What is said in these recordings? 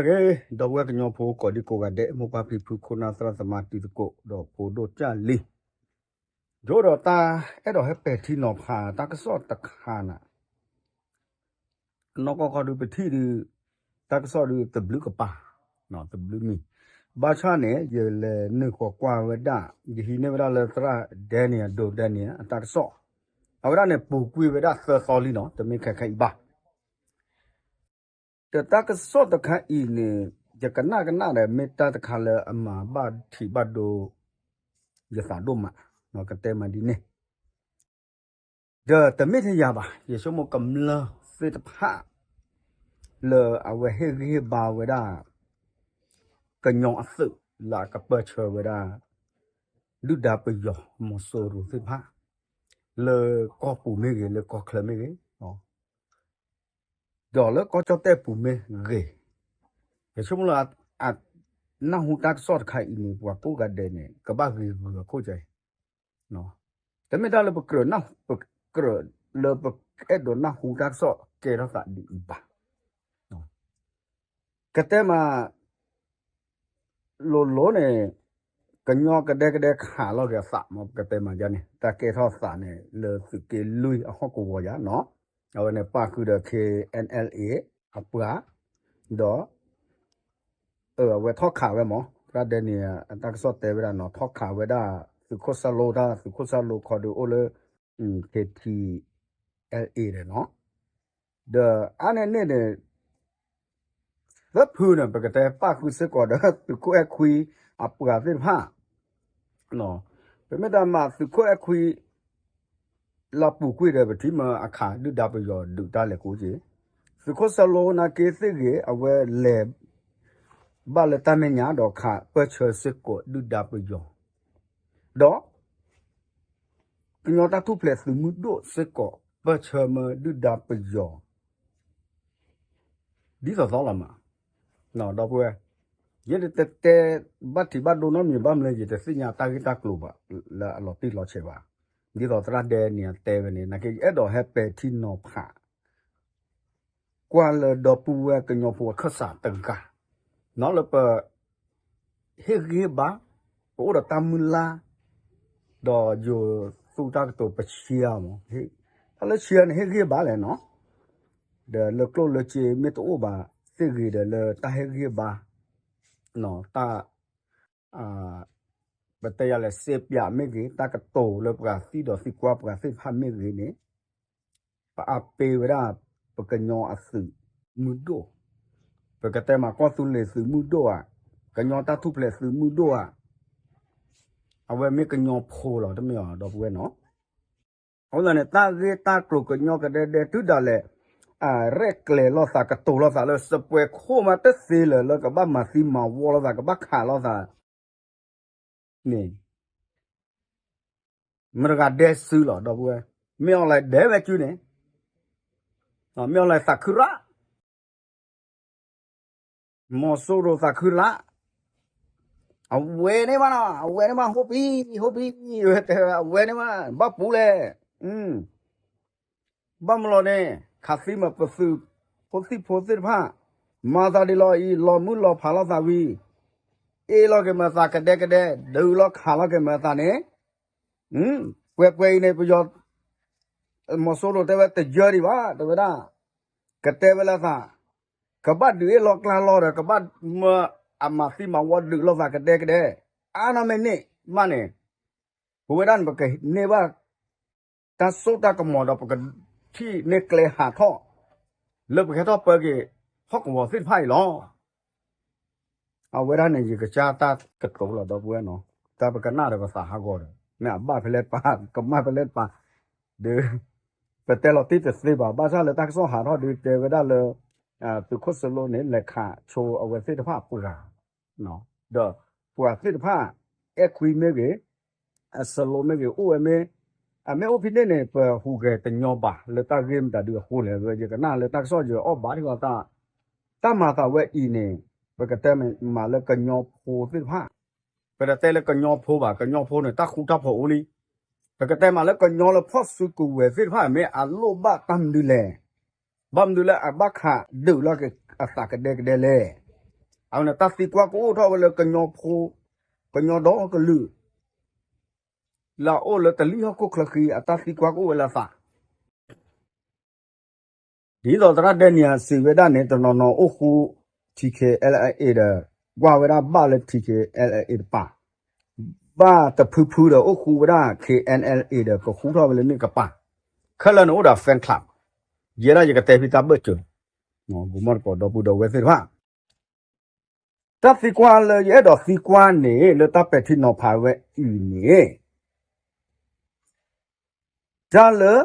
ဂ့ၤ ဒီပုၢ်ဝဲၢ်ကညီဖိကိးဒံကိးဂၤဒဲး မိၢ်ပၢ်ဖံဖု ခိၣ်နၢ်သရၣ်သမါတံၤသကိး ဒီးဖိဒိၣ်ကၢ်လံၤ, ယအိၣ်ဒီးတၢ်အဲၣ်ဒိးဟဲပဲာ်ထံနီၤဖး တၢ်ကစီၣ်တခါန့ၣ် နီၢ်ကီၢ်ခီဒုးပထံၣ်ဒုး တၢ်ကစီၣ်ဒုးတဘျုးကပၤ, တဘျုးမံၤ, ဘၣ်ဆၣ်န့ၣ် ယလဲၤနုာ်ဃီၤကွၢ်ဝဲဒၣ် ယဟံးန့ၢ်ဝဲဒၣ်လၢသရၣ်ဒဲန့ၣ် အဒိဒဲန့ၣ် အတၢ်ကစီၣ်, အဝဲဒၣ်န့ၣ် ပူၤကွံာ်ဝဲဒၣ်သၢသီလံနီၤ, တမ့ၢ်ခဲခဲအံၤဘၣ်. ဒီးတၢ်ကစီၣ်တခါအံၤန့ၣ် ယကနၣ်ကနၣ်ဒီး မ့ၢ်တၢ်တခါလၢအမၤဘၣ်ထံးဘၣ်ဒိ ယသးဒိၣ်မး, ကတဲမးဒ်န့ၣ်, ဒီးတမ့ၢ်ထဲယၤဘၣ်, ယဆိကမိၣ်ကမျၢၢ်သ့ၣ်တဖၣ် လၢအဝဲဟ့ၣ်ဂံၢ်ဟ့ၣ်ဘါဝဲဒၣ် ကညီအသုးလၢအကပၢၢ်ဆၢဝဲဒၣ် ဒုၣ်ဒါပယီၤမီၤစိရိၤသ့ၣ်တဖၣ် လၢကီၢ်ပူၤမ့ၢ်ဂ့ၤ လၢကီၢ်ချၢမ့ၢ်ဂ့ၤ, ဒီးလၢကီၢ်ကၠီၣ်တဲၣ်ပူၤမ့ၢ်ဂ့ၤ, ယဆိကမိၣ်လၢ အနၢ်ဟူတၢ်ကစီၣ်တခါအံၤန့ၣ် ပှၤကိးဂၤဒဲးန့ၣ် ကဘၣ်ဂ့ၤဂုၤအခိၣ်ကၢအံၤ, တမ့ၢ်တၢ်လၢပကြၢးနၢ် ပကြၢးလၢပအဲၣ်ဒိးနၢ်ဟူတၢ်ကစီၣ်ကဲထီၣ်သးဒ်အံၤဘၣ်. ကတဲမး လိၤလိၤန့ၣ် ကညီကဒဲကဒဲခးလီၤက့ၤအသးမ့ၢ် ပကတဲမးဒ်န့ၣ် တၢ်ကဲထီၣ်သးန့ၣ် လၢသုးက့လွံၢ်အဟီၣ်ကဝီၤယါနီၤ, အဝဲန့ၣ်ပၣ်ဃုာ်ဒီး K N L A အပှၤ, ဒီး အဝဲထီၣ်ခးဝဲမ့ၢ် သရၣ်ဒဲန့ၣ် အတၢ်ကစီၣ်တဲဝဲဒၣ်နီၤ ထီၣ်ခးဝဲဒၣ် သုးခိၣ်စၢလိတၢ် သုးခိၣ်စၢလိခီဒုးအိၣ်လၢ K T L A ဒီးနီၤ, ဒီးအါန့ၢ်န့ၣ်န့ၣ် သၢဖုန့ၣ် ပကတဲပၣ်ဃုာ်စ့ၢ်ကီးဒီး သုးခိၣ်အဲၣ်ခွံအပှၤသ့ၣ်တဖၣ် ပမ့ၢ်တၢ်မၤသုးခိၣ်အဲၣ်ခွံ လၢပူၤကွံာ်ဒီး ပထံၣ်မ့ၢ်အခးဒုၣ်ဒါပယီၤဒုးတၢ်လဲၤကိးက့ၤ, သုးခိၣ်စၢလိနာ်က့သ့ၣ်ဂ့ၤ အဝဲလဲၤ ဘၣ်လၢတၢ်မဲာ်ညါဒီးခးပၢၢ်ဆၢစ့ၢ်ကီးဒုၣ်ဒါပယီၤ, ဒီး ကညီတၢ်ထူၣ်ဖျဲးသုးမုၢ်ဒိၣ်စ့ၢ်ကီး ပၢၢ်ဆၢမ့ၢ်ဒုၣ်ဒါပယီၤ ဒ်သိးသိးလီၤမး, ဒီပုၢ်ဝဲၢ်, ယတတဲဘၣ်ထံးဘၣ်ဒိနီတမံၤဘၣ်မနုၤ ယတသ့ၣ်ညါတၢ်ဂ့ၢ်တၢ်ကျိၤဘၣ် လၢအလီၤတံၢ်လီၤဆဲးဘၣ်, ဒ်သိးသရၣ်ဒဲန့ၣ်တဲဝဲန့ၣ် နာ်က့ယအဲၣ်ဒိးဟဲပဲာ်ထံနီၤဖး ကွၢ်လၢဒီပုၢ်ဝဲၢ်ကညီဖိအခၢၣ်စးတဂၤ, နီၤလၢပ ဟ့ၣ်ဂံၢ်ဟ့ၣ်ဘါ, ပအိၣ်ဒီးတၢ်မုၢ်လၢ်, ဒီးယိၤသူတၢ်ကတိၤပဆံးအါမး, တၢ်လၢဆံးန့ၣ်ဟ့ၣ်ဂံၢ်ဟ့ၣ်ဘါလဲၣ်နီၤ, ဒီးလၢကျိၣ်လၢစ့မ့ၢ်တအိၣ်ဘၣ်သ့ၣ်ဂ့ၤဒီးလၢတၢ်ဟ့ၣ်ဂံၢ်ဟ့ၣ်ဘါ, တၢ် ပတဲယၤလဲၣ် စ့ပၠးမ့ၢ်ဂ့ၤ, တၢ်ကတိၤလၢပှၤသံဒီးသံကွၢ်ပှၤသ့ၣ်တဖၣ်မ့ၢ်ဂ့ၤန့ၣ်, ပအါပ့ၤဝဲဒၣ် ပကညီအသုးမုၢ်ဒိၣ်, ပကတဲမးကီၢ်သူလ့ၤသုးမုၢ်ဒိၣ်ဧါ, ကညီတၢ်ထူၣ်ဖျဲးသုးမုၢ်ဒိၣ်ဧါ, အဝဲမ့ၢ်ကညီဖိလီၤ တမ့ၢ်အီၤ ဒီပုၢ်ဝဲၢ်နီၤ, အဃိသတးန့ၣ် တၢ်ဂ့ၢ်တၢ်ကျိၤကညီကဒဲဒဲတုၤဒၣ်လဲာ် အရဲၣ်ကျဲၤလိာ်သး ကတိၤလိာ်သးလၢ စပွဲခိၣ်မးတသ့လၢၤ လၢကဘၣ်မၤသံမၤဝီလိာ်သး ကဘၣ်ခးလိာ်သး န့ၣ် မတၤတဂၤဒဲစုလီၤ ဒီပုၢ်ဝဲၢ်, မ့ၢ်အီၤလဲၤဒဲဝဲစုန့ၣ်, မ့ၢ်အီၤလဲၤသးခုရၣ်, မီၤစိရိၤသးခုရၣ်, အဝဲန့ၣ်မးနီၤ အဝဲန့ၣ်မး ဟိပံ ဟိပံ, ဝဲတဲအဝဲန့ၣ်မး ဘၣ်ပူၤလဲၣ် ဘၣ်မလီၤန့ၣ် ခးသံမးပသုးဖိသံၣ်ဖိသ့ၣ်တဖၣ်, မၤသးဒ်လီၤအံၤ လီၤမုၢ်လီၤဖးလိာ်သးဝံၤ, အ့ၣ်လိာ်က့ၤမၤသးကဒဲကဒဲ, ဒုးလီၤခးလိာ်က့ၤမၤသးန့ၣ်, ပှဲၤပှဲၤအံၤန့ၣ် ပယီၤ မီၤစိရိၤတဲဝဲတယၢဒံးဘၣ် တဲဝဲဒၣ်, ကတဲဝဲလၢသး, ကဘၣ်ဒုးအ့ၣ်လီၤကျါလီၤဒီး ကဘၣ်မၤအမၤသံမၤဝီဒုးလိာ်သးကဒဲကဒဲ, အါနီၢ်မ့ၢ်န့ၣ်မးန့ၣ်, ပဝဲဒၣ်န့ၣ် ပကန့ၢ်ဘၣ် တၢ်စိတၢ်ကမီၤဒီး ပကထံၣ်န့ၢ်ကျဲဟးထီၣ် လၢပကဟဲထီၣ်ပၢက့ၤ ဟီၣ်ကဝီၤသ့ၣ်တဖၣ်အံၤလီၤ. အဝဲဒၣ်န့ၣ် ယကစၢ်တၢ်ကတိၤလီၤ ဒီပုၢ်ဝဲၢ်နီၤ, တၢ်ပကနၣ်ဒီးပသးဟးဂီၤဒီး မ့ၢ်အဘၣ်ဖဲလဲၣ်တပၤ ကမၣ်ဖဲလဲၣ်တပၤ, ဒီး ပတဲလီၤတံၢ်တသ့ဘၣ်, ဘၣ်ဆၣ်လၢတၢ်ကစီၣ်ဟးထီၣ်ဒုးတဲဝဲဒၣ်လၢ သုးခိၣ်စလိန့ၣ် လဲၤခးဆိအဝဲသ့ၣ်တဖၣ်အပှၤ ဒီးပှၤသ့ၣ်တဖၣ် အဲၣ်ခွံမ့ၢ်ဂ့ၤ, အစလိမ့ၢ်ဂ့ၤ အိၣ်ဝဲမ့ၢ်, အမ့ၢ်အိၣ်ဖဲန့ၣ်န့ၣ် ပဟူးဂဲၤတညီဘၣ် လၢတၢ်ဂ့ၢ်မတၤဒုးအဃိလဲၣ်, ယကနၣ်လၢတၢ်ကစီၣ်ယအီၣ်ဘၣ်ထံၣ်လီၤသး, တၢ်မၤသးဝဲအံၤန့ၣ် ပကတဲမးလၢကညီဖိသ့ၣ်တဖၣ်, ပတတဲလၢကညီဖိဘၣ်, ကညီဖိန့ၣ် တၢ်ဃူတၢ်ဖိးအိၣ်လံ, ပကတဲမးလၢကညီလၢဖီၣ်စုကဝဲၤသ့ၣ်တဖၣ် မ့ၢ်အလိၣ်ဘၣ်တၢ်မနုၤလဲၣ် ဘၣ်မနုၤလၢအဘၣ်ခးဒုးလီၤက့ၤအသးကဒဲကဒဲလဲၣ်. အဝဲန့ၣ်တၢ်သံကွၢ်ကအိၣ်ထီၣ်ဝဲလၢကညီဖိ, ကညီဒီကလုာ် လၢအအိၣ်လၢတလံၣ်ဟီၣ်ခိၣ်ချၢဃံ အတၢ်သံကွၢ်ကအိၣ်ဝဲလၢအသး ဒ်သိးသရၣ်ဒဲနံၤယၤစံးဝဲဒၣ်န့ၣ် တနီၤနီၤအိၣ်ဃူ ထံခ့ အဲလ်အဲလ်အ့ ဒီး ကွၢ်ဝဲဒၣ်ဘၣ်လၢ ထံခ့ အဲလ်အဲလ်အ့ တပၤ, ဘၣ်တဖုဖုဒီးအိၣ်ဃူဝဲဒၣ် ခ့ အဲလ်အဲလ်အ့ ဒီး ကဃူထီၣ်ဝဲလၢန့ၣ်ကပၤ, ခဲလၢာ်န့ၣ်အိၣ်ဒီး fan club, ယဲဒၣ်ယကတဲဖဲတၢ်ဘၢၣ်စၢၤ, ပမီၢ်တကိးဒီပုၢ်ဒီဝဲၢ်သ့ၣ်တဖၣ် တၢ်သံကွၢ်လၢယအဲၣ်ဒိးသံကွၢ်န့ၣ် လၢတၢ်ပဲာ်ထံနီၤဖးဝဲအံၤန့ၣ်, တၢ်လၢ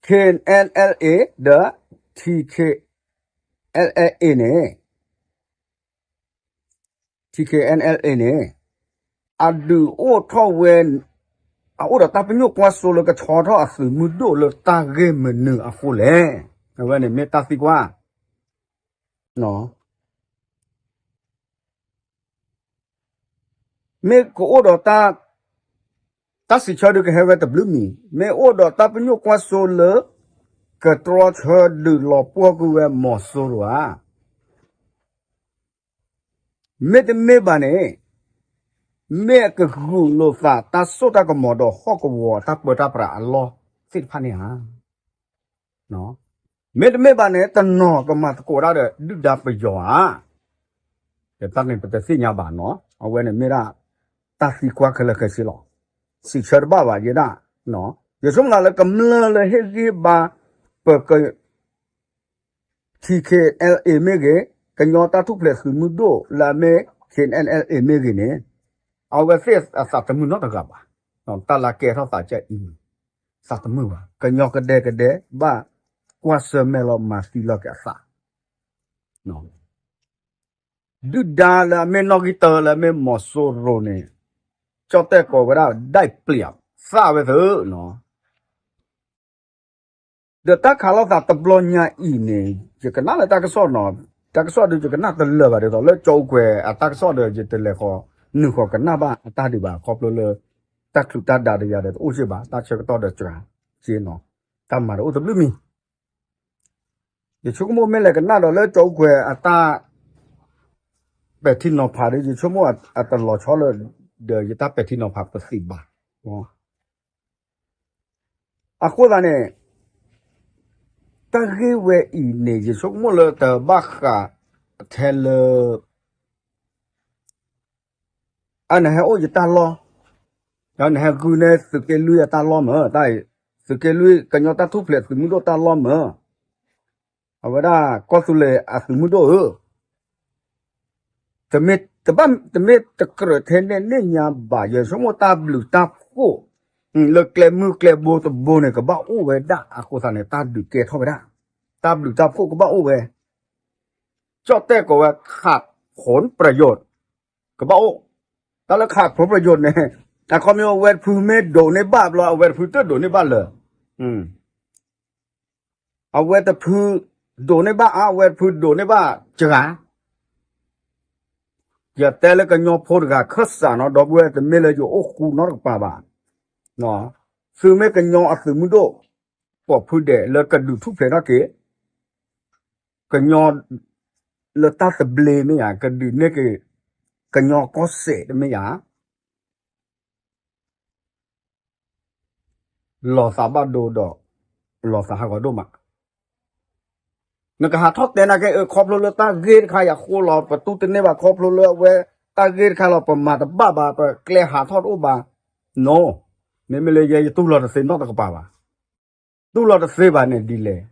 ခ့ အဲလ်အဲလ်အ့ ဒီး ထံခ့ အဲလ်အဲလ်အ့ န့ၣ်, ထံခ့ အဲလ်အဲလ်အ့ န့ၣ် အဒုးအိၣ်ထီၣ်ဝဲ, အအိၣ်ဒီးတၢ်ပညိၣ်ကွၢ်စိလၢကဆီထီၣ်အသုးမုၢ်ဒိၣ်လၢတၢ်ဂ့ၢ်မနုၤအဃိလဲၣ်. အဝဲန့ၣ်မ့ၢ်တၢ်သံကွၢ် မ့ၢ်ကအိၣ်ဒီးတၢ်, တၢ်စံးဆၢဒုးကဟဲဝဲတဘျုးမံၤ, မ့ၢ်အိၣ်ဒီးတၢ်ပညိၣ်ကွၢ်စိလၢ ကတြီဆၢဒုးလီၤပှီၢ်ကွံာ်ဝဲမီၤစိရိၤဧါ, မ့တမ့ၢ်ဘၣ်န့ၣ်, မ့ၢ်အကဂုာ်လိာ်သးတၢ်စိတၢ်ကမီၤဒီးဟီၣ်ကဝီၤတၢ်ပၢတၢ်ပြးအလီၢ်သ့ၣ်တဖၣ်န့ၣ်ဧါ. မ့တမ့ၢ်ဘၣ်န့ၣ် တနီၤကမၤသကိးတၢ်ဒီးဒုၣ်ဒါပယီၤဧါ. တၢ်န့ၣ်ပတသ့ၣ်ညါဘၣ်နီၤ, အဝဲန့ၣ်မ့ၢ်ဒၣ် တၢ်သံကွၢ်ခဲလၢာ်ခဲဆ့လီၤ. စံးဆၢတဘၣ်ဘၣ်ယဲဒၣ်, ယဆိကမိၣ်လၢကမျၢၢ်လၢဟ့ၣ်ဂံၢ်ဘါ ပက ထံခ့ အဲလ်အဲလ်အ့ မ့ၢ်ဂ့ၤ, ကညီတၢ်ထူၣ်ဖျဲးသုးမုၢ်ဒိၣ်လၢအမ့ၢ် ခ့ အဲလ်အဲလ်အ့ မ့ၢ်ဂ့ၤန့ၣ်, အဝဲသ့ၣ်အသးတမုာ်နီတဂၤဘၣ်. တၢ်လၢကဲထီၣ်သးကအံၤ, သးတမုာ်ဘၣ်. ကညီကဒဲကဒဲ ဘၣ်ကွၢ်ဆၢၣ်မဲာ်လီၤမၤသံလီၤက့ၤအသး. ဒုၣ်ဒါလၢအမ့ၢ်နီၣ်ဂံၢ်တၢလၢအမ့ၢ်မီၤစိရိၤန့ၣ်, ကၠီၣ်တဲၣ်ကိးဝဲဒၣ် ဒၣ်ပျံၤ သၣ်ဝဲသၢနီၤ. ဒီးတၢ်ခးလိာ်သးတဘျီညါအံၤန့ၣ် ယကနၣ်လၢတၢ်ကစီၣ်နီၤ, တၢ်ကစီၣ်ဒီးယကနၣ်တလၢာ်ဘၣ်ဒ်သိးလၢကၠီအူကွဲၤအတၢ်ကစီၣ်ဒီး ယတလဲၤဃီၤနုာ်ဃီၤကနၣ်ဘၣ်အတၢ်ဒံးဘၣ် ခီဖျိလၢ တၢ်ချုးတၢ်ဒးဒီးယၤဒီးတအိၣ်စ့ၢ်ဘၣ်, တၢ်ဆၢကတီၢ်ဒီးစှၤစ့နီၤ, တၢ်မၤဒီးအိၣ်တဘျုးမံၤ ယဆိကမိၣ်မ့ၢ်လဲၤကနၣ်ဒီးလၢကၠီအူကွဲၤအတၢ် ပဲာ်ထံနီၤဖးဒီး ယဆိကမိၣ်အတလီၤဆီလၢ ဒီးယတၢ်ပဲာ်ထံနီၤဖးပသ့ဘၣ်. အဃိသတးန့ၣ် တၢ်ဂ့ၢ်ဝဲအံၤန့ၣ် ယဆိကမိၣ်လၢတဘၣ်ဃးထဲလၢ အနဟဲအိၣ်ယတၢ်လီၢ်, ဒီးနဟဲဂုာ်န့ၢ်သုးက့လွံၢ်အတၢ်လီၢ်မၢ်, တၢ်အံၤ သုးက့လွံၢ်ကညီတၢ်ထူၣ်ဖျဲးသုးမုၢ်ဒိၣ်တၢ်လီၢ်မၢ်, အဝဲဒၣ်ကီၢ်သူလ့ၤအသုးမုၢ်ဒိၣ်ဧၢ, တမ့ၢ်တကြၢးထဲန့ၣ်န့ၣ်ညါဘၣ်, ယဆိကမိၣ်တၢ်ဘျုးတၢ်ဖှိၣ် လၢကျဲမုၢ်ကျဲဘိတဘိန့ၣ် ကဘၣ်အိၣ်ဝဲဒၣ်အဃိသတးန့ၣ် တၢ်ဒုးကဲထီၣ်ဝဲဒၣ်, တၢ်ဘျုးတၢ်ဖှိၣ်ကဘၣ်အိၣ်ဝဲ, ကၠီၣ်တဲၣ်ကိးဝဲ ခး ผลประโยชน์ ကဘၣ်အိၣ်, တၢ်လၢခး ผลประโยชน์ န့ၣ် အခီပညီအဝဲတဖုမ့ၢ်ဒိးန့ၢ်ဘၣ်ဘျီ အဝဲတဖုတဒိးန့ၢ်ဘၣ်လၢာ်, အဝဲတဖုဒိးန့ၢ်ဘၣ်အါ အဝဲတဖုဒိးန့ၢ်ဘၣ်စှၤ, ယတဲလၢကညီဖိတဂၤခၢၣ်စးနီၤ ဒီပုၢ်ဝဲၢ် တမ့ၢ်လၢယအိၣ်ဃူနီတကပၤဘၣ်, သုမ့ၢ်ကညီအသုးမုၢ်ဒိၣ် ပိာ်ဖုဒဲးလၢကဒုးထူၣ်ဖျဲးထီၣ်က့ၤ ကညီ လၢတၢ်သဘျ့မ့ၢ်ယါ ကဒုးန့ၢ်က့ၤ ကညီကီၢ်စဲၣ်တမ့ၢ်ယါ လီၤသးဘၣ်ဒိဒီး လီၤသးဟးဂီၤဒိၣ်မး, နကဟးထီၣ်တဲနာ်က့ အၢ ခီဖျိလၢတၢ်ဂ့ၢ်တခါယၤဃိလီၤ ပတူၢ်တန့ၢ်ဘၣ် ခီဖျိလၢအဝဲ တၢ်ဂ့ၢ်တခါလီၤ ပမၤတဘၣ်ဘၣ် ပကျဲဟးထီၣ်တအိၣ်ဘၣ်, နီၤ, မ့မ့ၢ်လၢယဲယတူၢ်လိာ်တသ့နီတကပၤဘၣ်, တူၢ်လိာ်တသ့ဘၣ်န့ၣ်ဒ်လဲၣ်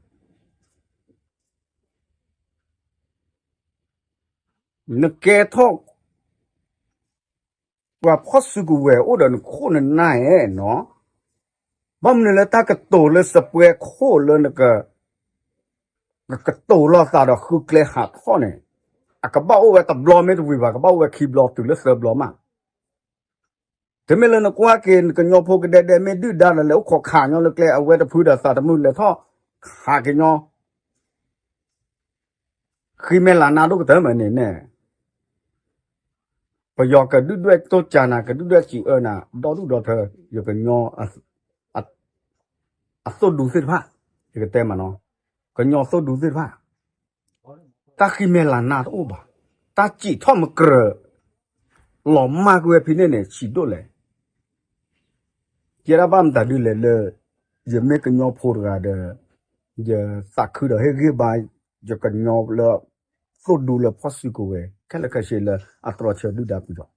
နကဲထီၣ် ပှၤဖီၣ်စုကဝဲၤအိၣ်ဒီးနခိၣ်နနၢ်ဧါနီၤ, ဘၣ်မနုၤလၢတၢ်ကတိၤလၢစပွဲခိၣ်လၢနက ကကတိၤလီၤသးဒီးဃုကျဲဟးထီၣ်န့ၣ်, အကဘၣ်အိၣ်ဝဲတဘျီမ့ၢ်တဝံၤဘၣ် ကဘၣ်အိၣ်ဝဲခံဘျီတုၤလၢသၢဘျီမး, တမ့ၢ်လၢနကွၢ်က့ၤ ကညီဖိကဒဲဒဲမ့ၢ်ဒုၣ်ဒါဒီးလဲၤအိၣ်ခိးခးညီလၢကျဲ အဝဲတဖုဒီးသးတမုာ်လဲၤထီၣ် ခးကညီ ဃံမဲာ်လၤနါဒိၣ်ကတၢၢ်မးန့ၣ်န့ၣ်, ပယီၤကဒုၣ်ဒွဲၣ်တိၢ်ကၢနၤ ကဒုၣ်ဒွဲၣ်စံးအၢနၤ ဒီဒူၣ်ဒီထၢ ယကညီ အသိၣ်ဒူသ့ၣ်တဖၣ်, ယကတဲမးနီၤ, ကညီသိၣ်ဒူသ့ၣ်တဖၣ်, တၢ်ဃံမဲာ်လၤနါတအိၣ်ဘၣ် တၢ်စံးထီၣ်မကြၢး လီၤမၢ်ကွံာ်ဝဲဖဲန့ၣ်န့ၣ် ဆံးဒိၣ်လဲၣ်. ယဲဒၣ်ဘၣ်မတၤဒုလဲၣ်လၢ ယမ့ၢ်ကညီဖိတဂၤဒီး ယသးခုဒီးဟ့ၣ်ဂံၢ်ဘါ ယကညီလၢ သိၣ်ဒူလၢဖီၣ်စုကဝဲၤ ခဲလၢာ်ခဲဆ့လၢအတြီဆၢဒုၣ်ဒါပူၤဒီး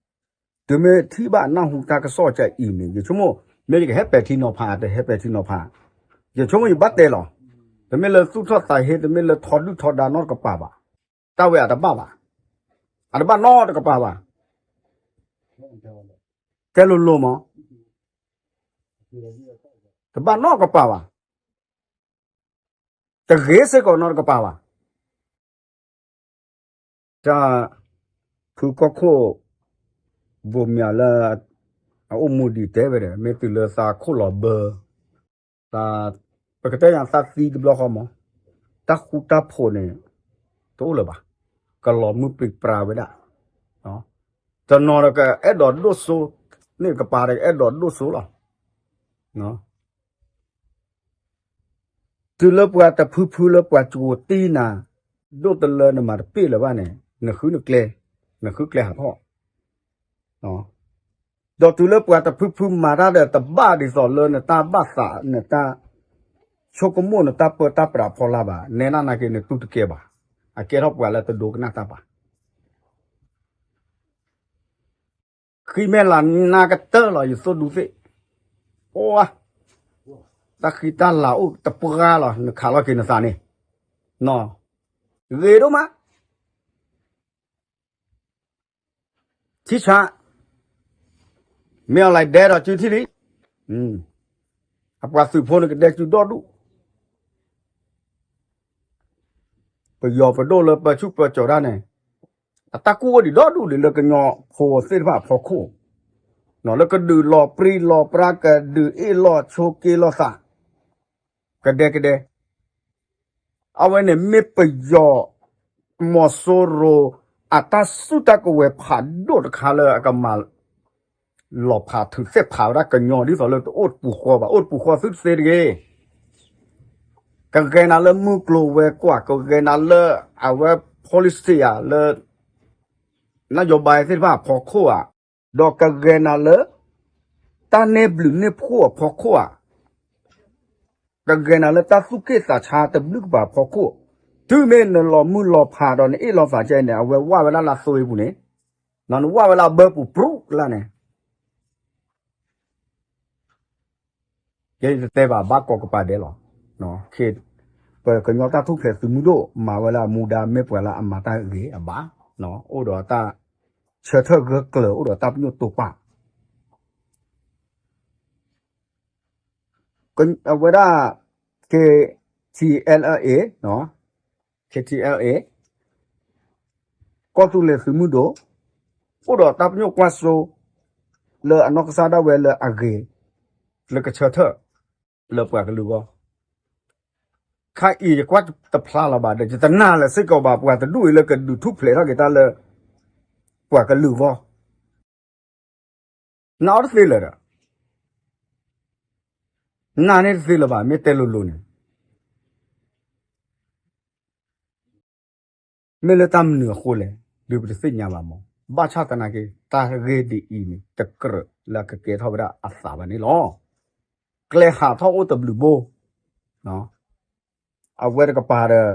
တုၤမ့ၢ်ထံၣ်ဘၣ်နၢ်ဟူတၢ်ကစီၣ်ကအံၤန့ၣ် ယဆိကမိၣ် မ့ၢ်ယကဟဲပဲာ်ထံနီၤဖး တဟဲပဲာ်ထံနီၤဖး ယဆိကမိၣ်ယဘၣ်တဲလီၤ. တမ့ၢ်လၢသူၣ်ထီၣ်သးဟ့ တမ့ၢ်လၢထီဒုၣ်ထီဒါနီတကပၤဘၣ်. တၢ်ဝဲအတဘၣ်ဘၣ်. အတဘၣ်နီတကပၤဘၣ်. ကဲလိၤလိၤမး, တဘၣ်နီတကပၤဘၣ်. တဂ့ၤစ့ၢ်ကီးနီတကပၤဘၣ်. တၢ်ဖုကီၢ်ခိၣ် ဘိးမၠးလၢ အအိၣ်မူဒံးတဲဝဲဒီး မ့ၢ်တုၤလၢသးခိၣ်လီၤဘၢ သး ပကတဲယၤသးသံတဘျီဃီမး, တၢ်ဃူတၢ်ဖိးန့ၣ် တအိၣ်လၢၤဘၣ်, ကလီၤမုၢ်ပြံပြါဝဲဒၣ်, တနီၤဒီးကအဲၣ်ဒိးဒိၣ်စိ, န့ၣ်ကပၤဒီးကအဲၣ်ဒိးဒိၣ်စိလီၤ. တုၤလၢပှၤတဖုဖုလၢပှၤကိးတံၢ်နၤ ဒိၣ်တလၢနမၤတပ့ၢ်လၢၤဘၣ်န့ၣ် နဃုနကျဲ, နဃုကျဲဟးထီၣ်, ဒီးတုၤလၢပှၤတဖုဖုမၤတၢ်ဒီးတဘၣ်ဒ်သိးလၢနတၢ်ဘၣ်သး နတၢ်ဆိကမိၣ်နတၢ်ပၢတၢ်ပြးဖီလာ်ဘၣ်, နဲဒၣ်နာ်က့နတူၢ်တကဲဘၣ်, အကဲထီၣ်ပှၤလၢတဒိကနၣ်တၢ်ဘၣ်. ဃံမဲာ်လၤနါကတၢၢ်လီၤ ယသိၣ်ဒူသ့ၣ်, အိၣ်ဝါ, တၢ်ဃံတၢ်လၤအိၣ်တပှၢ်လီၤ နခးလီၤက့ၤနသးန့ၣ်, ဂ့ၤဒိၣ်မး, ထံဆး, မ့ၢ်အီၤလဲၤဒဲဒီးစုထံၣ်လံ, အပှၤသုးဖိန့ၣ်ကဒဲစုဒီဒူၣ် ပယီၤပဒိၣ်လၢပၢဆူၣ်ပၢစိးတၢ်န့ၣ်, အတၢ်ကူၣ်အိၣ်ဒံးဒီဒူၣ်ဒံးလၢကညီဖိသ့ၣ်တဖၣ်အဖီခိၣ်, လၢကဒုးလီၤပြံလီၤပြါ ကဒုးအ့ၣ်လိာ်ဆိးက့လိာ်သး, ကဒဲကဒဲ, အဝဲန့ၣ်မ့ၢ်ပယီၤ မီၤစိရိၤ အတၢ်စုတၢ်ကဝဲၤဖးဒိၣ်တခါလၢအကမၤ လီၤဖးထုးသ့ၣ်ဖးဝဲဒၣ်ကညီဒ်သိးလၢတအိၣ်တပူၤဃီဘၣ်, အိၣ်တပူၤဃီသုတသ့တဂ့ၤ, ကဂဲၤနၤလၢမုၢ်ကျိၤဝဲၤကွာ်, ကဂဲၤနၤလၢအဝဲ policy ဧါ လၢ နယီၤဘါသ့ၣ်တဖၣ်အဖီခိၣ်ဧါ, ဒီးကဂဲၤနၤလၢ တၢ်န့ၢ်ဘျုးန့ၢ်ဖှိၣ်အဖီခိၣ်ဧါ, ကဂဲၤနၤလၢတၢ်သူၣ်က့ၣ်သးဆါတဘျုးကပၤအဖီခိၣ်, တုၤမ့ၢ်နလီၤမုၢ်လီၤဖးဒီးနအ့ၣ်လိာ်သးကဲန့ၣ် အဝဲဝၢ်ဝဲဒၣ်လၢအသိအံၤပူၤန့ၣ်, နဝၢ်ဝဲလၢအဘၢပူၤပြူးကလာ်န့ၣ် ယတတဲဘၣ်ဘၣ်ကိးကပၤဒဲးလီၤ. ပကညီတၢ်ထူၣ်ဖျဲးသုးမုၢ်ဒိၣ် မၤဝဲလၢအမူဒါ မ့ၢ်ပှၤလၢအမၤတၢ်ဂ့ၤအဘၣ်, အိၣ်ဒီးတၢ်ဆၢထၢၣ်ဂၢၢ်ကျၢၤ အိၣ်ဒီးတၢ်ပညိၣ်တိာ်ပာ် အဝဲဒၣ် KTLA, KTLA ကီၢ်သူလ့ၤသုးမုၢ်ဒိၣ် အိၣ်ဒီးတၢ်ပညိၣ်ကွၢ်စိ လၢအနီၢ်ကစၢ်ဒၣ်ဝဲလၢအဂ့ၤ လၢကဆၢထၢၣ် လၢပှၤကလုာ်ဂီၢ်, ခါအံၤယကွၢ်တဖျါလီၤဘၣ်ဒီး ယတနာ်လၢၤစ့ၢ်ကီးဘၣ် ပှၤတဒူၣ်အံၤလၢကဒုးထူၣ်ဖျဲးထီၣ်က့ၤတၢ်လၢ ပှၤကလုာ်ဂီၢ် နာ်အီၤတသ့လၢၤဒီး နာ်န့ၢ်တသ့လၢၤဘၣ် မ့ၢ်တဲလိၤလိၤန့ၣ် မ့ၢ်လၢတၢ်မနုၤအဃိလဲၣ် ဒုးပတသ့ၣ်ညါဘၣ်မး, ဘၣ်ဆၣ်သနာ်က့ တၢ်ဂ့ၢ်ဒ်အံၤန့ၣ် တကြၢးလၢအကကဲထီၣ်ဝဲဒၣ်အသးဘၣ်န့ၣ်လီၤ. ကျဲဟးထီၣ်အိၣ်တဘျုးဘိ အဝဲတကပၤဒီး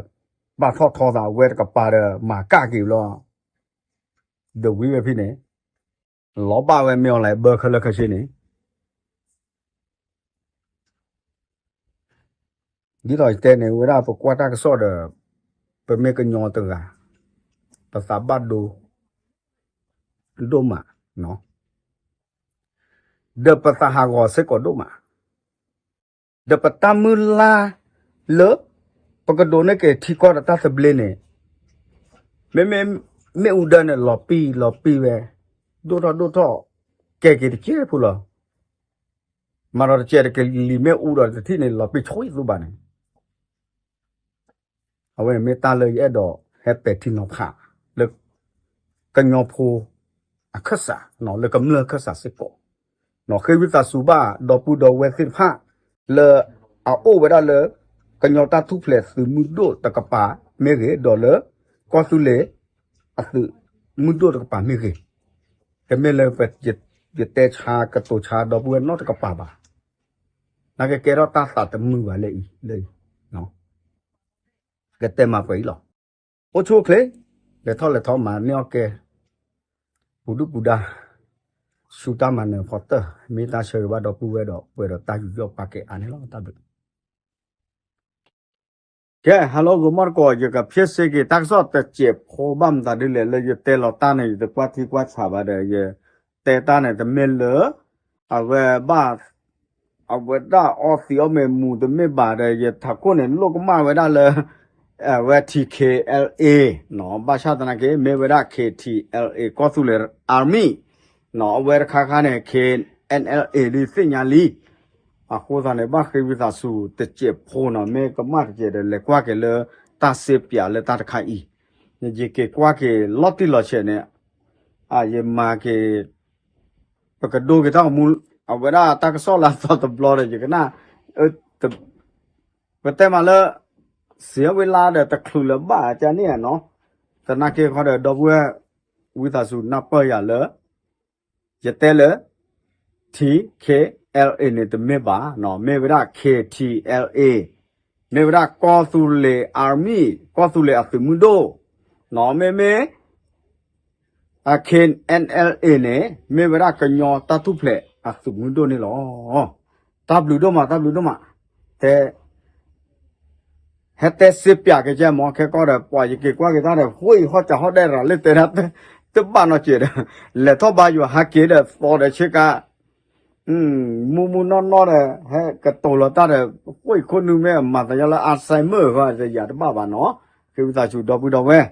ပာ်ထီၣ်ထီသး အဝဲတကပၤဒီး မၤကၣ်က့ၤဘျီ ဒီးဝံၤဝဲဖဲန့ၣ် လီၤဘၣ်ဝဲမ့ၢ်အီၤလဲၣ် ဘၢခဲလၢာ်ခဲဆ့န့ၣ် ဒ်သိးယတဲန့ၣ် ဝဲဒၣ်ပကွၢ်တၢ်ကစီၣ်ဒီး ပမ့ၢ်ကညီတဂၤ ပသးဘၣ်ဒိ ဒိၣ်မး, ဒီးပသးဟးဂီၤစ့ၢ်ကီးဒိၣ်မး, ဒီးပတၢ်မုၢ်လၢ်လၢ ပကဒိးန့ၢ်က့ၤထံကီၢ်ဒီးတၢ်သဘျ့န့ၣ် မ့မ့ၢ် မ့ၣ်အူဒၢန့ၣ် လီၤပံာ်လီၤပံာ်ဝဲ ဒိၣ်ထီၣ်ဒိၣ်ထီၣ် ကဲက့ၤတကဲဖိလီၤ. မၤဒီးတကဲတကဲလံာ်မ့ၣ်အူဒီးတထံၣ်န့ၣ် လီၤပံာ်ဆိအံၤသူဘၣ်န့ၣ် အဝဲန့ၣ်မ့ၢ်တၢ်လၢယအဲၣ်ဒိးဟဲပဲာ်ထံနီၤဖးလၢ ကညီဖိအခၢၣ်စး လၢကမျၢၢ်ခၢၣ်စးစ့ၢ်ကီး ဃ့ဝံသးစူၤဘၣ် ဒီပုၢ်ဒီဝဲၢ်သ့ၣ်တဖၣ် လၢအအိၣ်ဝဲဒၣ်လၢ ကညီတၢ်ထူၣ်ဖျဲးသုးမုၢ်ဒိၣ်တကပၤမ့ၢ်ဂ့ၤ ဒီးလၢကီၢ်သူလ့ၤအသုး မုၢ်ဒိၣ်တကပၤမ့ၢ်ဂ့ၤ, တမ့ၢ်လၢ ယတဲဆါကတိၤဆါဒီပုၢ်ဝဲၢ်နီတကပၤဘၣ်. နာ်က့ကဲထီၣ်တၢ်သးတမုာ်ဘၣ်လၢအံၤ, လၢအံၤ, ကတဲမၤပှဲၤအံၤလီၤ. အိၣ်ဆူၣ်အိၣ်ချ့, လဲၤထီၣ်လဲၤထီမၤန့ၢ်အီၣ်ကဲ, ပူၤဒုၣ်ပူၤဒါ, ဆူတၢ်မၤနၢၤဖီတၢၢ်, မ့ၢ်တၢ်ဆၢဂ့ၤဘၣ်ဒီပုၢ်ဝဲၢ်ဒီး ပှဲၤဒီးတၢ်ယူးယီၣ်ပာ်ကဲအါန့ၣ်လီၤ. တၢ်ဘျုး ကဲ hello ဂီၤမီၢ်တကိး, ယကဖျ့စ့က့ၤတၢ်ကစီၣ်တစဲးဖိဘၣ်မတၤဒ်လဲၣ် လၢယတဲလီၤတၢ်န့ၣ် ယတကွၢ်ထံကွၢ်ဆးဘၣ်ဒီး ယတဲတၢ်န့ၣ် တမ့ၢ်လၢ အဝဲဘၣ် အဝဲဒၣ်အီသံးအီမဲာ်မူၤတမ့ၢ်ဘၣ်ဒီး ယထးခိၣ်န့ၣ် လိၣ်ကမၣ်ဝဲဒၣ်လၢ အဝဲ T K L A နီၤ, ဘၣ်ဆၣ်သနာ်က့ မ့ၢ်ဝဲဒၣ် K T L A ကီၢ်သူလ့ၤ Army နီၤ, အဝဲတခါခါန့ၣ် K N L A ဒ်သ့ၣ်ညါလံ. အဃိသတးန့ၣ် ဘၣ်ဃ့ဝံသးစူၤတစဲးဖိနီၤ, မ့ၢ်ကမၣ်တစဲးဒီး လဲၤကွၢ်က့ၤလၢတၢ်စ့ပၠးလၢတၢ်တခါအံၤ, ယက့ၤကွၢ်က့ၤလီၤတံၢ်လီၤဆဲးန့ၣ် ယမၤက့ၤ ပကဒိက့ၤတၢ်ဂီၤမူ အဝဲဒၣ်တၢ်ကစီၣ်လၢအသီတဘျီဒီး ယကနၣ် ပတဲမးလၢ စံးဝဲလါဒီးတချုးလၢၤဘၣ်ကန့ၣ်နီၤ, သနာ်က့ဃီဒီး ဒီပုၢ်ဝဲၢ် ဝံသးစူၤနၢ်ပၢၢ်ယၤလၢ ယတဲလၢ T K L A န့ၣ်တမ့ၢ်ဘၣ်နီၤ, မ့ၢ်ဝဲဒၣ် K T L A, မ့ၢ်ဝဲဒၣ်ကီၢ်သူလ့ၤ Army ကီၢ်သူလ့ၤအသုးမုၢ်ဒိၣ်နီၤ, မ့မ့ၢ် K N L A န့ၣ် မ့ၢ်ဝဲဒၣ်ကညီတၢ်ထူၣ်ဖျဲးအသုးမုၢ်ဒိၣ်န့ၣ်လီၤ. တၢ်ဘျုးဒိၣ်မး တၢ်ဘျုးဒိၣ်မး, တဲ ဟဲတဲစ့ပၠးက့ၤကဲမ့ၢ် ခဲကီၢ်ဒီး ပှၤယက့ၤကွၢ်က့ၤတၢ်ဒီး ဃိအံၤဟီၣ်စးဟီၣ်ဒဲးရၤလၢတဲဒၣ် တဘၣ်နီၢ်က့ၤဒီး လဲၤထီၣ်ဘါယွၤဟးက့ၤဒီးသီဒီးဆ့ကၤ မုၢ်မုၢ်နီၢ်နီၢ်ဒီး ဟဲကတိၤလီၤတၢ်ဒီး ဃိအံၤခိၣ်နူာ်မ့ၢ်မၤသးယါလၢ Alzheimer ဃီ ယၤတဘၣ်ဘၣ်နီၤ, ဃ့ဝံသးစူၤဒီပုၢ်ဒီဝဲၢ်